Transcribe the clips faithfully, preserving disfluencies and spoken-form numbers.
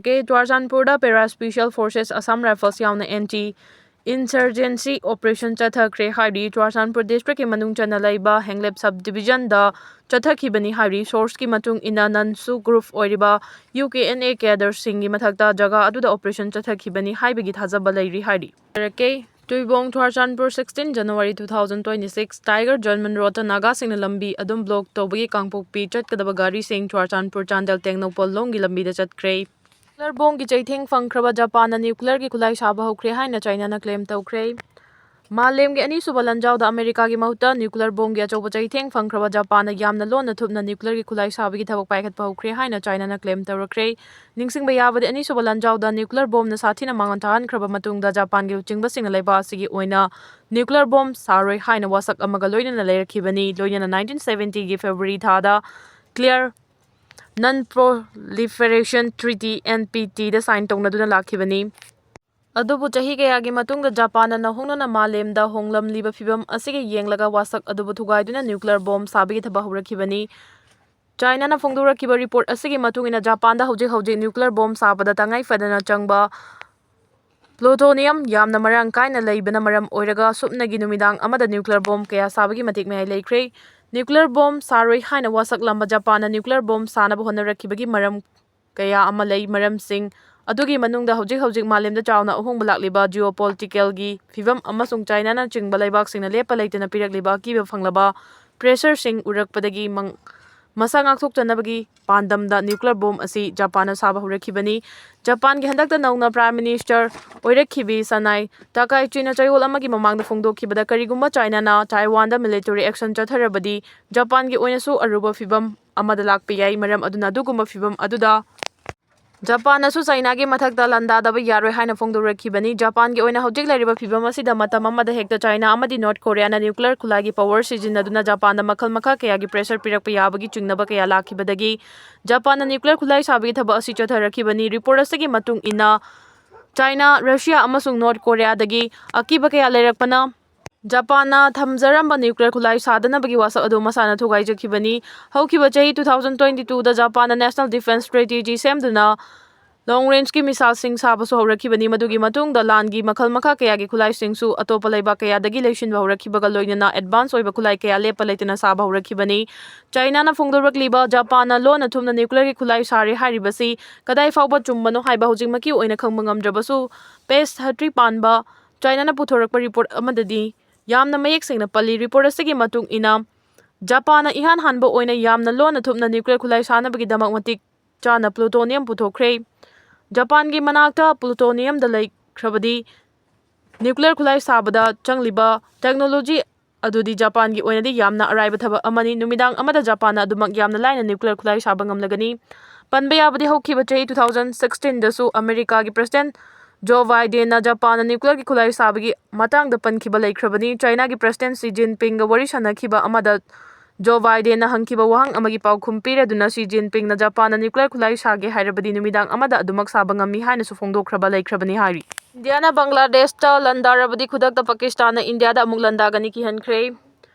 ꯀꯦ ꯆꯨꯔꯆꯥꯟꯄꯨꯔꯗ Para Special Forces, Assam Rifles ꯌꯥꯎꯅ Anti Insurgency Operation ꯆꯠꯊꯈ꯭ꯔꯦ ꯍꯥꯏꯔꯤ꯫ Churachandpur district ꯀꯤ ꯃꯅꯨꯡ ꯆꯟꯅ ꯂꯩꯕ ꯍꯦꯡꯂꯦꯞ sub division ꯗ ꯆꯠꯊꯈꯤꯕꯅꯤ ꯍꯥꯏꯔꯤ꯫ Source ꯀꯤ ꯃꯇꯨꯡ ꯏꯟꯅ, ꯅꯟꯁꯨ group ꯑꯣꯏꯔꯤꯕ U K N A cadre ꯁꯤꯡꯒꯤ ꯃꯊꯛꯇ ꯖꯒꯥ ꯑꯗꯨꯗ operation ꯆꯠꯊꯈꯤꯕꯅꯤ ꯍꯥꯏꯕꯒꯤ ꯊꯥꯖꯕ ꯂꯩꯔꯤ ꯍꯥꯏꯔꯤ꯫ ꯀꯦ ꯇꯨꯏꯕꯣꯡ, Churachandpur, sixteen January two thousand twenty-six꯫ Tiger John Munro ꯗ ꯅꯥꯒꯥꯁꯤꯡꯅ ꯂꯝꯕꯤ ꯑꯗꯨꯝ block ꯇꯧꯕꯒꯤ ꯀꯥꯡꯄꯣꯛꯄꯤ ꯆꯠꯀꯗꯕ ꯒꯥꯔꯤꯁꯤꯡ ꯆꯨꯔꯆꯥꯟꯄꯨꯔ ꯆꯥꯟꯗꯦꯜ ꯇꯦꯡꯅꯧꯄꯜ ꯂꯣꯝꯒꯤ ꯂꯝꯕꯤꯗ ꯆꯠꯈ꯭ꯔꯦ꯫ Nuclear bomb ꯒꯤ ꯆꯩꯊꯦꯡ ꯐꯪꯈ꯭ꯔꯕ ꯖꯄꯥꯟꯅ nuclear ꯒꯤ ꯈꯨꯠꯂꯥꯏ ꯁꯥꯕ ꯍꯧꯈ꯭ꯔꯦ ꯍꯥꯏꯅ ꯆꯥꯏꯅꯥꯅ claim ꯇꯧꯈ꯭ꯔꯦ꯫ ꯃꯥꯂꯦꯝꯒꯤ ꯑꯅꯤꯁꯨꯕ ꯂꯥꯟꯖꯥꯎꯗ ꯑꯃꯦꯔꯤꯀꯥꯒꯤ ꯃꯍꯨꯠꯇ nuclear bomb ꯒꯤ ꯑꯆꯧꯕ ꯆꯩꯊꯦꯡ ꯐꯪꯈ꯭ꯔꯕ ꯖꯄꯥꯟꯅ ꯌꯥꯝꯅ ꯂꯣꯟꯅ ꯊꯨꯞꯅ nuclear ꯒꯤ ꯈꯨꯠꯂꯥꯏ ꯁꯥꯕꯒꯤ ꯊꯕꯛ ꯄꯥꯏꯈꯠꯄ ꯍꯧꯈ꯭ꯔꯦ ꯍꯥꯏꯅ ꯆꯥꯏꯅꯥꯅ claim ꯇꯧꯔꯛꯈ꯭ꯔꯦ꯫ ꯅꯤꯡꯁꯤꯡꯕ ꯌꯥꯕꯗꯤ, ꯑꯅꯤꯁꯨꯕ ꯂꯥꯟꯖꯥꯎꯗ nuclear bomb ꯅ ꯁꯥꯊꯤꯅ ꯃꯥꯡꯍꯟ ꯊꯥꯍꯟꯈ꯭ꯔꯕ ꯃꯇꯨꯡꯗ ꯖꯄꯥꯟꯒꯤ ꯂꯨꯆꯤꯡꯕꯁꯤꯡꯅ ꯂꯩꯕꯥꯛ ꯑꯁꯤꯒꯤ ꯑꯣꯏꯅ nuclear bomb ꯁꯥꯔꯣꯏ ꯍꯥꯏꯅ ꯋꯥꯁꯛ ꯑꯃꯒ ꯂꯣꯏꯅꯅ ꯂꯩꯔꯛꯈꯤꯕꯅꯤ꯫ ꯂꯣꯏꯅꯅ nineteen seventy ꯒꯤ February ꯊꯥꯗ Clear Non Proliferation Treaty, N P T, ꯗ sign ꯇꯧꯅꯗꯨꯅ ꯂꯥꯛꯈꯤꯕꯅꯤ꯫ ꯑꯗꯨꯕꯨ ꯆꯍꯤ ꯀꯌꯥꯒꯤ ꯃꯇꯨꯡꯗ ꯖꯄꯥꯟꯅ ꯅꯧꯍꯧꯅꯅ ꯃꯥꯂꯦꯝꯗ ꯍꯣꯡꯂꯝꯂꯤꯕ ꯐꯤꯚꯝ ꯑꯁꯤꯒꯤ ꯌꯦꯡꯂꯒ ꯋꯥꯁꯛ ꯑꯗꯨꯕꯨ ꯊꯨꯒꯥꯏꯗꯨꯅ nuclear bomb ꯁꯥꯕꯒꯤ ꯊꯕꯛ ꯍꯧꯔꯛꯈꯤꯕꯅꯤ꯫ ꯆꯥꯏꯅꯥꯅ ꯐꯣꯡꯗꯣꯔꯛꯈꯤꯕ report ꯑꯁꯤꯒꯤ ꯃꯇꯨꯡ ꯏꯟꯅ, ꯖꯄꯥꯟꯗ ꯍꯧꯖꯤꯛ ꯍꯧꯖꯤꯛ nuclear bomb ꯁꯥꯕꯗ ꯇꯉꯥꯏ ꯐꯗꯅ ꯆꯪꯕ plutonium ꯌꯥꯝꯅ ꯃꯔꯥꯡ ꯀꯥꯏꯅ ꯂꯩꯕꯅ ꯃꯔꯝ ꯑꯣꯏꯔꯒ, ꯁꯨꯞꯅꯒꯤ ꯅꯨꯃꯤꯗꯥꯡ ꯑꯃꯗ nuclear bomb ꯀꯌꯥ ꯁꯥꯕꯒꯤ ꯃꯇꯤꯛ ꯃꯌꯥꯏ ꯂꯩꯈ꯭ꯔꯦ꯫ Nuclear bomb ꯁꯥꯔꯣꯏ ꯍꯥꯏꯅ ꯋꯥꯁꯛꯂꯝꯕ ꯖꯄꯥꯟꯅ nuclear bomb ꯁꯥꯅꯕ ꯍꯣꯠꯅꯔꯛꯈꯤꯕꯒꯤ ꯃꯔꯝ ꯀꯌꯥ ꯑꯃ ꯂꯩ꯫ ꯃꯔꯝꯁꯤꯡ ꯑꯗꯨꯒꯤ ꯃꯅꯨꯡꯗ ꯍꯧꯖꯤꯛ ꯍꯧꯖꯤꯛ ꯃꯥꯂꯦꯝꯗ ꯆꯥꯎꯅ ꯑꯍꯣꯡꯕ ꯂꯥꯛꯂꯤꯕ geopolitical ꯒꯤ ꯐꯤꯚꯝ ꯑꯃꯁꯨꯡ ꯆꯥꯏꯅꯥꯅꯆꯤꯡꯕ ꯂꯩꯕꯥꯛꯁꯤꯡꯅ ꯂꯦꯞꯄ ꯂꯩꯇꯅ ꯄꯤꯔꯛꯂꯤꯕ ꯑꯀꯤꯕ ꯐꯪꯂꯕ pressure ꯁꯤꯡ ꯎꯔꯛꯄꯗꯒꯤ ꯃꯪ-, ꯃꯁꯥ ꯉꯥꯛꯊꯣꯛꯆꯅꯕꯒꯤ ꯄꯥꯟꯗꯝꯗ nuclear bomb ꯑꯁꯤ ꯖꯄꯥꯟꯅ ꯁꯥꯕ ꯍꯧꯔꯛꯈꯤꯕꯅꯤ꯫ ꯖꯄꯥꯟꯒꯤ ꯍꯟꯗꯛꯇ ꯅꯧꯅ Prime Minister ꯑꯣꯏꯔꯛꯈꯤꯕꯤ ꯁꯅꯥꯏ ꯇꯥꯀꯥꯏꯆꯤꯅ ꯆꯌꯣꯜ ꯑꯃꯒꯤ ꯃꯃꯥꯡꯗ ꯐꯣꯡꯗꯣꯛꯈꯤꯕꯗ, ꯀꯔꯤꯒꯨꯝꯕ ꯆꯥꯏꯅꯥꯅ ꯇꯥꯏꯋꯥꯟꯗ military action ꯆꯠꯊꯔꯕꯗꯤ, ꯖꯄꯥꯟꯒꯤ ꯑꯣꯏꯅꯁꯨ ꯑꯔꯨꯕ ꯐꯤꯚꯝ ꯑꯃꯗ ꯂꯥꯛꯄ ꯌꯥꯏ꯫ ꯃꯔꯝ ꯑꯗꯨꯅ, ꯑꯗꯨꯒꯨꯝꯕ ꯐꯤꯚꯝ ꯑꯗꯨꯗ ꯖꯄꯥꯟꯅꯁꯨ ꯆꯥꯏꯅꯥꯒꯤ ꯃꯊꯛꯇ ꯂꯥꯟꯗꯥꯗꯕ ꯌꯥꯔꯣꯏ ꯍꯥꯏꯅ ꯐꯣꯡꯗꯣꯔꯛꯈꯤꯕꯅꯤ꯫ ꯖꯄꯥꯟꯒꯤ ꯑꯣꯏꯅ ꯍꯧꯖꯤꯛ ꯂꯩꯔꯤꯕ ꯐꯤꯚꯝ ꯑꯁꯤꯗ ꯃꯇꯝ ꯑꯃꯗ ꯍꯦꯛꯇ ꯆꯥꯏꯅꯥ ꯑꯃꯗꯤ North Korea ꯅ nuclear ꯈꯨꯠꯂꯥꯏꯒꯤ power ꯁꯤꯖꯤꯟꯅꯗꯨꯅ ꯖꯄꯥꯟꯗ ꯃꯈꯜ ꯃꯈꯥ ꯀꯌꯥꯒꯤ pressure ꯄꯤꯔꯛꯄ ꯌꯥꯕꯒꯤ ꯆꯤꯡꯅꯕ ꯀꯌꯥ ꯂꯥꯛꯈꯤꯕꯗꯒꯤ ꯖꯄꯥꯟꯅ nuclear ꯈꯨꯠꯂꯥꯏ ꯁꯥꯕꯒꯤ ꯊꯕꯛ ꯑꯁꯤ ꯆꯠꯊꯔꯛꯈꯤꯕꯅꯤ꯫ Report ꯑꯁꯤꯒꯤ ꯃꯇꯨꯡ ꯏꯟꯅ, ꯆꯥꯏꯅꯥ, ꯔꯁꯤꯌꯥ ꯑꯃꯁꯨꯡ North Korea ꯗꯒꯤ ꯑꯀꯤꯕ ꯀꯌꯥ ꯂꯩꯔꯛꯄꯅ ꯖꯄꯥꯟꯅ ꯊꯝꯖꯔꯝꯕ nuclear ꯈꯨꯠꯂꯥꯏ ꯁꯥꯗꯅꯕꯒꯤ ꯋꯥꯁꯛ ꯑꯗꯨ ꯃꯁꯥꯅ ꯊꯨꯒꯥꯏꯖꯈꯤꯕꯅꯤ꯫ ꯍꯧꯈꯤꯕ ꯆꯍꯤ two thousand twenty two ꯗ ꯖꯄꯥꯟꯅ national defense strategy ꯁꯦꯝꯗꯨꯅ ꯂꯣꯡ ꯔꯦꯟꯖꯀꯤ ꯃꯤꯁꯥꯏꯜꯁꯤꯡ ꯁꯥꯕꯁꯨ ꯍꯧꯔꯛꯈꯤꯕꯅꯤ꯫ ꯃꯗꯨꯒꯤ ꯃꯇꯨꯡꯗ ꯂꯥꯟꯒꯤ ꯃꯈꯜ ꯃꯈꯥ ꯀꯌꯥꯒꯤ ꯈꯨꯠꯂꯥꯏꯁꯤꯡꯁꯨ ꯑꯇꯣꯞꯄ ꯂꯩꯕꯥꯛ ꯀꯌꯥꯗꯒꯤ ꯂꯩꯁꯤꯟꯕ ꯍꯧꯔꯛꯈꯤꯕꯒ ꯂꯣꯏꯅꯅ ꯑꯦꯗꯚꯥꯟꯁ ꯑꯣꯏꯕ ꯈꯨꯠꯂꯥꯏ ꯀꯌꯥ ꯂꯦꯞꯄ ꯂꯩꯇꯅ ꯁꯥꯕ ꯍꯧꯔꯛꯈꯤꯕꯅꯤ꯫ ꯆꯥꯏꯅꯥꯅ ꯐꯣꯡꯗꯣꯔꯛꯂꯤꯕ ꯖꯄꯥꯟꯅ ꯂꯣꯟꯅ ꯊꯨꯞꯅ ꯅ꯭ꯌꯨꯀ꯭ꯂꯤꯌꯔꯒꯤ ꯈꯨꯠꯂꯥꯏ ꯁꯥꯔꯦ ꯍꯥꯏꯔꯤꯕꯁꯤ ꯀꯗꯥꯏ ꯐꯥꯎꯕ ꯆꯨꯝꯕꯅꯣ ꯍꯥꯏꯕ ꯍꯧꯖꯤꯛꯃꯛꯀꯤ ꯑꯣꯏꯅ ꯈꯪꯕ ꯉꯝꯗ꯭ꯔꯕꯁꯨ, ꯄꯦꯖ ꯊꯥꯔꯇꯤ ꯄꯥꯟꯕ ꯆꯥꯏꯅꯥꯅ ꯄꯨꯊꯣꯔꯛꯄ ꯔꯤꯄꯣꯔꯠ ꯑꯃꯗꯗꯤ ꯌꯥꯝꯅ ꯃꯌꯦꯛ ꯁꯦꯡꯅ ꯄꯜꯂꯤ꯫ ꯔꯤꯄꯣꯔꯠ ꯑꯁꯤꯒꯤ ꯃꯇꯨꯡ ꯏꯟꯅ, ꯖꯄꯥꯟꯅ ꯏꯍꯥꯟ ꯍꯥꯟꯕ ꯑꯣꯏꯅ ꯌꯥꯝꯅ ꯂꯣꯟꯅ ꯊꯨꯞꯅ ꯅ꯭ꯌꯨꯀ꯭ꯂꯤꯌꯔ ꯈꯨꯠꯂꯥꯏ ꯁꯥꯅꯕꯒꯤꯗꯃꯛ ꯃꯇꯤꯛ ꯆꯥꯅ ꯄ꯭ꯂꯨꯇꯣꯅꯤꯌꯝ ꯄꯨꯊꯣꯛꯈ꯭ꯔꯦ꯫ ꯖꯄꯥꯟꯒꯤ ꯃꯅꯥꯛꯇ ꯄ꯭ꯂꯨꯇꯣꯅꯤꯌꯝꯗ ꯂꯩꯈ꯭ꯔꯕꯗꯤ, ꯅ꯭ꯌꯨꯀ꯭ꯂꯤꯌꯔ ꯈꯨꯠꯂꯥꯏ ꯁꯥꯕꯗ ꯆꯪꯂꯤꯕ ꯇꯦꯛꯅꯣꯂꯣꯖꯤ ꯑꯗꯨꯗꯤ ꯖꯄꯥꯟꯒꯤ ꯑꯣꯏꯅꯗꯤ ꯌꯥꯝꯅ ꯑꯔꯥꯏꯕ ꯊꯕꯛ ꯑꯃꯅꯤ꯫ ꯅꯨꯃꯤꯗꯥꯡ ꯑꯃꯗ ꯖꯄꯥꯟꯅ ꯑꯗꯨꯃꯛ ꯌꯥꯝꯅ ꯂꯥꯏꯅ ꯅ꯭ꯌꯨꯀ꯭ꯂꯤꯌꯔ ꯈꯨꯠꯂꯥꯏ ꯁꯥꯕ ꯉꯝꯂꯒꯅꯤ꯫ ꯄꯟꯕ ꯌꯥꯕꯗꯤ, ꯍꯧꯈꯤꯕ ꯆꯍꯤ two thousand sixteen ꯗꯁꯨ ꯑꯃꯦꯔꯤꯀꯥꯒꯤ ꯄ꯭ꯔꯁꯤꯗꯦꯟꯠ ꯖꯣ ꯕꯥꯏꯗꯦꯟꯅ ꯖꯄꯥꯟꯅ ꯅ꯭ꯌꯨꯀ꯭ꯂꯤꯌꯔꯒꯤ ꯈꯨꯠꯂꯥꯏ ꯁꯥꯕꯒꯤ ꯃꯇꯥꯡꯗ ꯄꯟꯈꯤꯕ ꯂꯩꯈ꯭ꯔꯕꯅꯤ꯫ ꯆꯥꯏꯅꯥꯒꯤ ꯄ꯭ꯔꯁꯤꯗꯦꯟꯠ ꯁꯤ ꯖꯤꯟꯄꯤꯡꯒ ꯋꯥꯔꯤ ꯁꯥꯅꯈꯤꯕ ꯑꯃꯗ ꯖꯣ ꯕꯥꯏꯗꯦꯟꯅ ꯍꯪꯈꯤꯕ ꯋꯥꯍꯪ ꯑꯃꯒꯤ ꯄꯥꯎꯈꯨꯝ ꯄꯤꯔꯗꯨꯅ ꯁꯤ ꯖꯤꯟꯄꯤꯡꯅ ꯖꯄꯥꯟꯅ ꯅ꯭ꯌꯨꯀ꯭ꯂꯤꯌꯔ ꯈꯨꯠꯂꯥꯏ ꯁꯥꯒꯦ ꯍꯥꯏꯔꯕꯗꯤ ꯅꯨꯃꯤꯗꯥꯡ ꯑꯃꯗ ꯑꯗꯨꯃꯛ ꯁꯥꯕ ꯉꯝꯃꯤ ꯍꯥꯏꯅꯁꯨ ꯐꯣꯡꯗꯣꯛꯈ꯭ꯔꯕ ꯂꯩꯈ꯭ꯔꯕꯅꯤ ꯍꯥꯏꯔꯤ꯫ ꯏꯟꯗꯤꯌꯥꯅ ꯕꯪꯒ꯭ꯂꯥꯗꯦꯁꯇ ꯂꯥꯟꯗꯥꯔꯕꯗꯤ ꯈꯨꯗꯛꯇ ꯄꯥꯀꯤꯁꯇꯥꯟꯅ ꯏꯟꯗꯤꯌꯥꯗ ꯑꯃꯨꯛ ꯂꯥꯟꯗꯥꯒꯅꯤ ꯀꯤꯍꯟꯈ꯭ꯔꯦ꯫